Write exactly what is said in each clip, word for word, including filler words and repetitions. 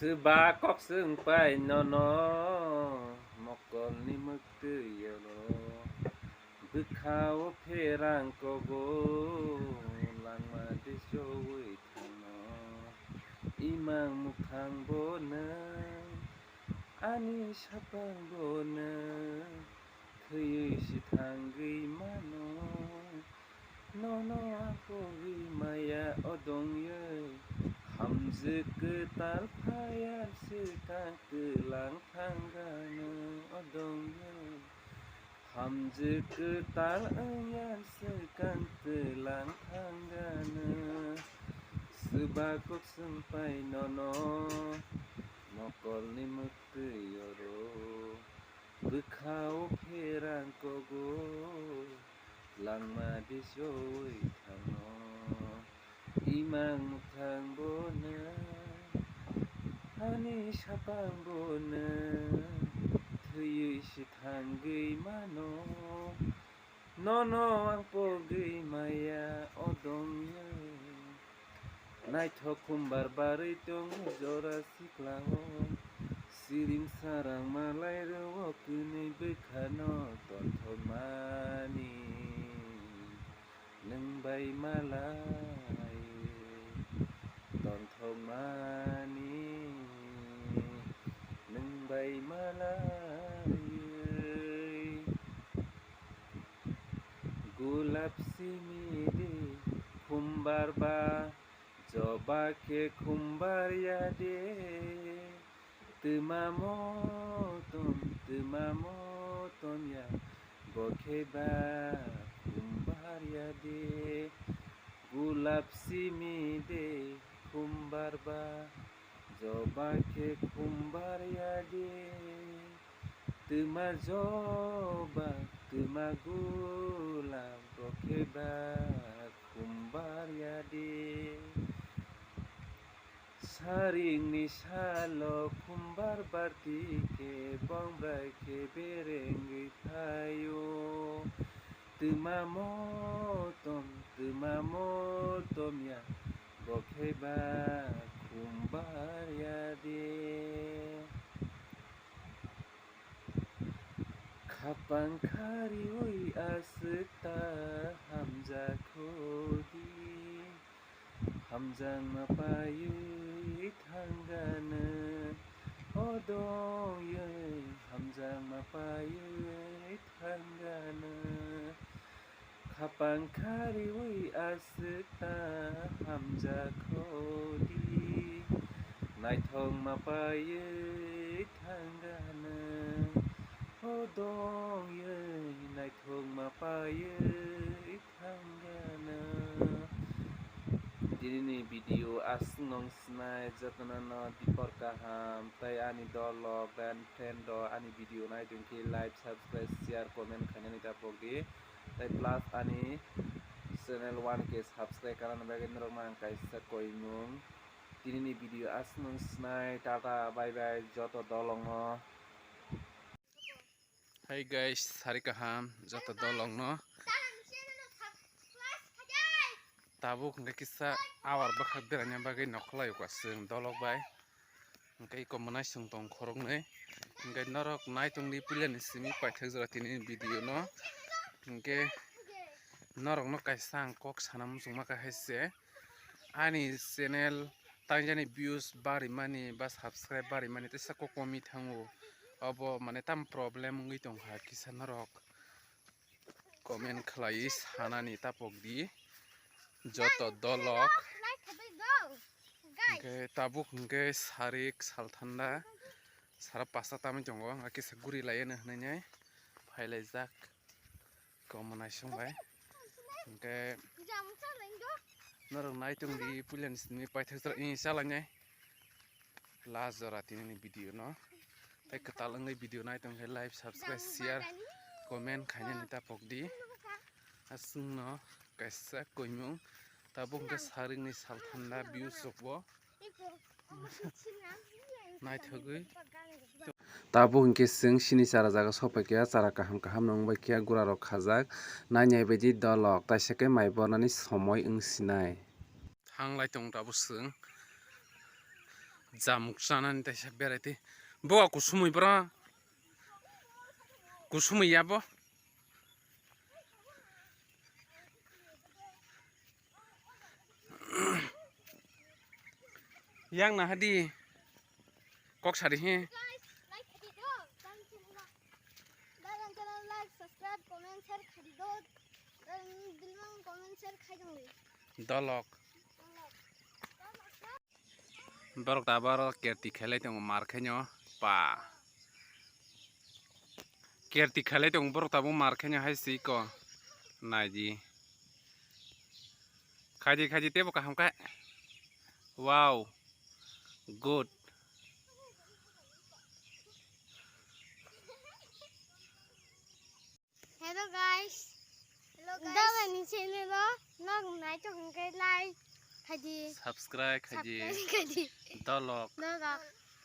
Swba kok swng pai nono, mokolni mwktwi oro. Bwkha-o pherang kogo, langma disoui thangno. Imang mukhang bo nwng, ani sapang bo nwng, thwiwi si thangwi mano. Nono ang pogwi maya odongyo, hamjwk kwtal phaiyan swkang twlang thangano odongyo. Hamjwk kwtal wngyan swkang twlang thangano. Swba kok swng pai nono, mokolni mwktwi oro. Bwkha-o pherang kogo, langma disoui thangno. Imang mukhang bo nwng, ani sapang bo nwng, thwiwi si thangwi mano. Nono ang pogwi maya odongyo. Naithok khumbar barwi tongo jora siklao. Siring sarang malai rwo kwnwi bwkhano tonthokmani. Nwng bai malai tonthokmani. Nwng bai malai. Gulap simi de khumbar ba, joba khe khumbar ya de. Twma motom, twma motom ya, bo khe ba khumbar ya de. Gulap simi de khumbar ba, joba khe khumbar ya de. Twma joba, twma gulap, bo khe ba khumbar ya de. Saringni salo khumbar barti khe bongbrai khe berengwi phaio. Twma motom, twma motom ya, bo khe ba khumbar ya de. Khapang khariui aswk ta hamjakho di. Hamjakma paiui thangano, odongyo hamjakma paiui thangano. Khapang khariui aswk ta hamjakho di. Naithokma paiui thangano, odongyo naithokma paiui thangano. Tinini video aswk nung sinai jotono no dipor kaham tei ani dolok tei ani friend rok ani video nai tongkhe like, subscribe, share, comment khainani tapok di. Tei plus ani channel one K subscribe kanani bagwi norokno ang kaisa koimung. Tinini video aswk nung sinai, tata, bye bye, joto dolokno. Hey guys, sari kaham joto dolokno. Tabuk hwnkhe kisa awar bwkhak beraina bagwi nokholai o chwng dolok bai. Hwnkhe iko mwnai chwng tong khoroknwi. Hwnkhe norok nai tongdi puilani simi paithak jora tini video no. Hwnkhe norokno kaisa ang kok sana muchungma kha hai se. Ani channel tangjani views barimani ba subscribe barimani teisa kok komi thango. Obo mane tam problem wngwi tongkha kisa norok comment khlaiwi sanani tapok di joto dolok. Hwnkhe tabuk hwnkhe sarik salthanda sara pasta tamwi tongo, wngkha kisa guri laiyano hwnwi phailaijak. Komo naisong bai. Hwnkhe norok nai tongdi puilani simi paithak jora, ee, chalainai. Last jora tinini video no. Tei kwtal wngwi video nai tongkhe like, subscribe, share, comment khainani tapok di. Aswkno kaisa koimung. Tabuk hwnkhe saringni salthanda views rokbo. Naithogwi. Tabuk hwnkhe chwng sini chara jaga sokphaikha, chara kaham kaham no wngbaikha, gura rok khajak, nainai baidi dolok, taisa khe mai bornani somoi wngsinai. Thanglai tongo tabuk chwng, Chamuk chanani teisa berai twi. Bo kusumui bro. Kusumui ya bo. Yang na hadi. Kok sari he. Guys, like khadi do. Tang chini ma. Dagan channel like, subscribe, comment, share khadi do. Tang bilmang comment, share khai dong le. Dolok. Dolok. Borok ta borok kerti khailai tongo mar khaino pa. Kerti khailai tongo borok tabuk mar khaino hai si ko. Naidi. Khaidi khaidi tebo kaham kha. Wow. Good. Hello guys. Hello guys. Dawai ni channel o nog nai to hingke like khaidi. Subscribe khaidi. Subscribe khaidi. Dolok. Dolok.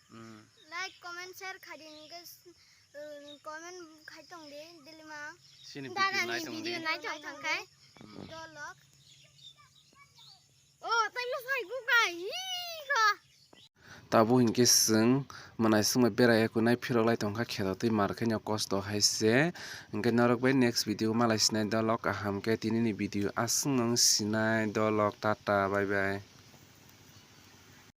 Mm. Like, comment, share khaidi hingke, uh, comment khai tong di, dilima. Sini video nai tong di. Video nai tong khai. Mm. Dolok. Oh, tai mo sai ku kai. Hi ka. Tabuk hinkhe chwng mwnaiswk bai berai ya kunai phirok lai tongkha kheto twi mar khe no kosto hai se. Hinkhe norok bai next video malai sinai dolok kaham khe tini ni video aswk no wng sinai dolok tata bye bye.